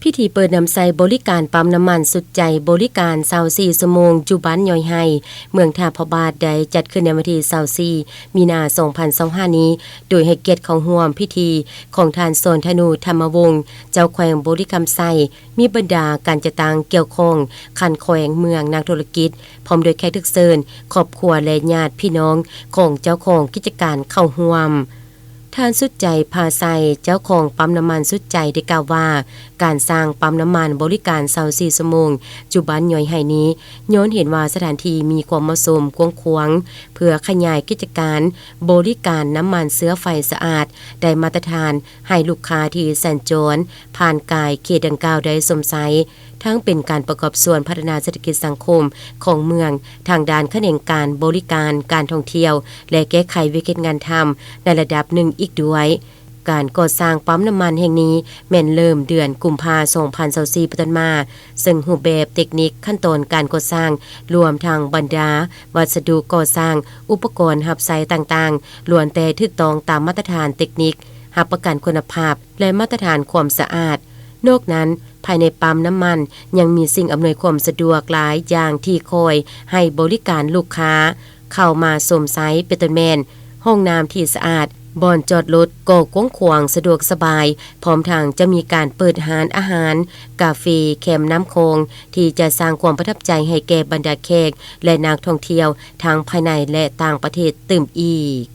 ພິທີເປີດນຳໃຊ້ບໍລິການປ້ຳນ້ຳມັນສຸດໃຈ ບໍລິການຊາວສີ່ຊົ່ວໂມງ ຢູ່ບ້ານຍ້ອຍໄຮ່ ເມືອງທ່າພະບາດ ໄດ້ຈັດຂຶ້ນໃນວັນທີຊາວສີ່ ມີນາ ສອງພັນຊາວຫ້ານີ້ ໂດຍໃຫ້ກຽດເຂົ້າຮ່ວມພິທີຂອງທ່ານ ສອນທະນູ ທຳມະວົງ ເຈົ້າແຂວງບໍລິຄຳໄຊ, ມີບັນດາການຈັດຕັ້ງກ່ຽວຂ້ອງຂັ້ນແຂວງ, ເມືອງ, ນັກທຸລະກິດ ພ້ອມດ້ວຍແຂກຖືກເຊີນ, ຄອບຄົວ ແລະ ຍາດພີ່ນ້ອງຂອງເຈົ້າຂອງກິດຈະການເຂົ້າຮ່ວມ. ທ່ານ ສຸດໃຈ ພາໄຊ ເຈົ້າຂອງປ້ຳນ້ຳມັນສຸດໃຈ ໄດ້ກ່າວວ່າ ການສ້າງປ້ຳນ້ຳມັນບໍລິການຊາວສີ່ຊົ່ວໂມງ ຢູ່ບ້ານຍ້ອຍໄຮ່ນີ້ ຍ້ອນເຫັນວ່າສະຖານທີ່ມີຄວາມເໝາະສົມກວ້າງຂວາງ ເພື່ອຂະຫຍາຍກິດຈະການບໍລິການນ້ຳມັນເຊື້ອໄຟສະອາດ ໄດ້ມາດຕະຖານ ໃຫ້ລູກຄ້າທີ່ສັນຈອນຜ່ານກາຍເຂດດັ່ງກ່າວໄດ້ຊົມໃຊ້, ທັງເປັນການປະກອບສ່ວນພັດທະນາເສດຖະກິດສັງຄົມຂອງເມືອງ, ທາງດ້ານຂະແໜງການບໍລິການ, ການທ່ອງທ່ຽວ ແລະ ແກ້ໄຂວຽກເຮັດງານທຳໃນລະດັບໜຶ່ງອີກດ້ວຍ. ການກໍ່ສ້າງປ້ຳນ້ຳມັນແຫ່ງນີ້ແມ່ນເລີ່ມເດືອນກຸມພາ ສອງພັນຊາວສີ່ ເປັນຕົ້ນມາ, ເຊິ່ງຮູບແບບເຕັກນິກ, ຂັ້ນຕອນການກໍ່ສ້າງ, ລວມທັງບັນດາວັດສະດຸກໍ່ສ້າງ, ອຸປະກອນຮັບໃຊ້ຕ່າງໆ ລ້ວນແຕ່ຖືກຕ້ອງຕາມມາດຕະຖານເຕັກນິກ ຮັບປະກັນຄຸນນະພາບ ແລະ ມາດຕະຖານຄວາມສະອາດ. ນອກນັ້ນ, ພາຍໃນປ້ຳນ້ຳມັນຍັງມີສິ່ງອຳນວຍຄວາມສະດວກຫຼາຍຢ່າງທີ່ຄອຍໃຫ້ບໍລິການລູກຄ້າເຂົ້າມາຊົມໃຊ້ ເປັນຕົ້ນແມ່ນ ຫ້ອງນ້ຳທີ່ສະອາດ, ບ່ອນຈອດລົດກໍກວ້າງຂວາງສະດວກສະບາຍ, ພ້ອມທັງຈະມີການເປີດຮ້ານອາຫານ, ກາເຟ, ແຄມນ້ຳຂອງ ທີ່ຈະສ້າງຄວາມປະທັບໃຈໃຫ້ແກ່ບັນດາແຂກ ແລະ ນັກທ່ອງທ່ຽວທັງພາຍໃນ ແລະ ຕ່າງປະເທດຕື່ມອີກ.